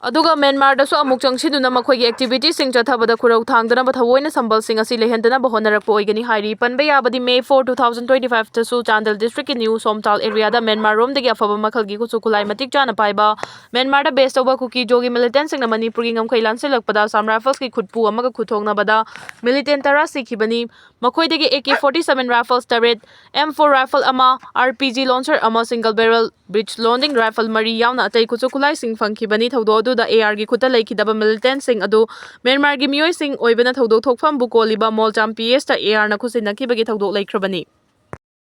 ꯑꯗꯨꯒ ꯃ꯭ꯌꯥꯟꯃꯥꯔꯗꯁꯨ ꯑꯃꯨꯛ ꯆꯪꯁꯤꯟꯗꯨꯅ ꯃꯈꯣꯏꯒꯤ activity ꯁꯤꯡ ꯆꯠꯊꯕꯗ ꯈꯨꯔꯧ ꯊꯥꯡꯗꯅꯕ ꯊꯑꯣꯏꯅ ꯁꯝꯕꯜꯁꯤꯡ ꯑꯁꯤ ꯂꯩꯍꯟꯗꯅꯕ ꯍꯣꯠꯅꯔꯛꯄ ꯑꯣꯏꯒꯅꯤ ꯍꯥꯏꯔꯤ꯫ ꯄꯟꯕ ꯌꯥꯕꯗꯤ, May four, two thousand twenty five ꯇꯁꯨ ꯆꯥꯟꯗꯦꯜ district ꯀꯤ ꯅ꯭ꯌꯨ ꯁꯣꯝꯇꯥꯜ area ꯗ ꯃ꯭ꯌꯥꯟꯃꯥꯔ ꯔꯣꯝꯗꯒꯤ ꯑꯐꯕ ꯃꯈꯜꯒꯤ ꯈꯨꯠꯁꯨ ꯈꯨꯠꯂꯥꯏ ꯃꯇꯤꯛ ꯆꯥꯅ ꯄꯥꯏꯕ ꯃ꯭ꯌꯥꯟꯃꯥꯔꯗ base ꯇꯧꯕ ꯀꯨꯀꯤꯖꯣꯒꯤ militant ꯁꯤꯡꯅ ꯃꯅꯤꯄꯨꯔꯒꯤ ꯉꯝꯈꯩ ꯂꯥꯟꯁꯤꯜꯂꯛꯄꯗ Assam Rifles ꯀꯤ ꯈꯨꯠꯄꯨ ꯑꯃꯒ ꯈꯨꯠꯊꯣꯛꯅꯕꯗ militant ꯇꯔꯥ ꯁꯤꯈꯤꯕꯅꯤ꯫ ꯃꯈꯣꯏꯗꯒꯤ A K forty seven rifles ꯇꯔꯦꯠ, M four rifle ꯑꯃ, R P G launcher ꯑꯃ, single barrel breech loading rifle ꯃꯔꯤ ꯌꯥꯎꯅ ꯑꯇꯩ ꯈꯨꯠꯁꯨ ꯈꯨꯠꯂꯥꯏꯁꯤꯡ ꯐꯪꯈꯤꯕꯅꯤ꯫ ꯊꯧꯗꯣꯛ ꯑꯗꯨꯗ A R ꯒꯤ ꯈꯨꯠꯇ ꯂꯩꯈꯤꯗꯕ militant ꯁꯤꯡ ꯑꯗꯨ ꯃ꯭ꯌꯥꯟꯃꯥꯔꯒꯤ ꯃꯤꯑꯣꯏꯁꯤꯡ ꯑꯣꯏꯕꯅ ꯊꯧꯗꯣꯛ ꯊꯣꯛꯐꯝꯕꯨ ꯀꯣꯜꯂꯤꯕ ꯃꯣꯜꯆꯥꯝ P S ꯇ A R ꯅ ꯈꯨꯠꯁꯤꯟꯅꯈꯤꯕꯒꯤ ꯊꯧꯗꯣꯛ ꯂꯩꯈ꯭ꯔꯕꯅꯤ꯫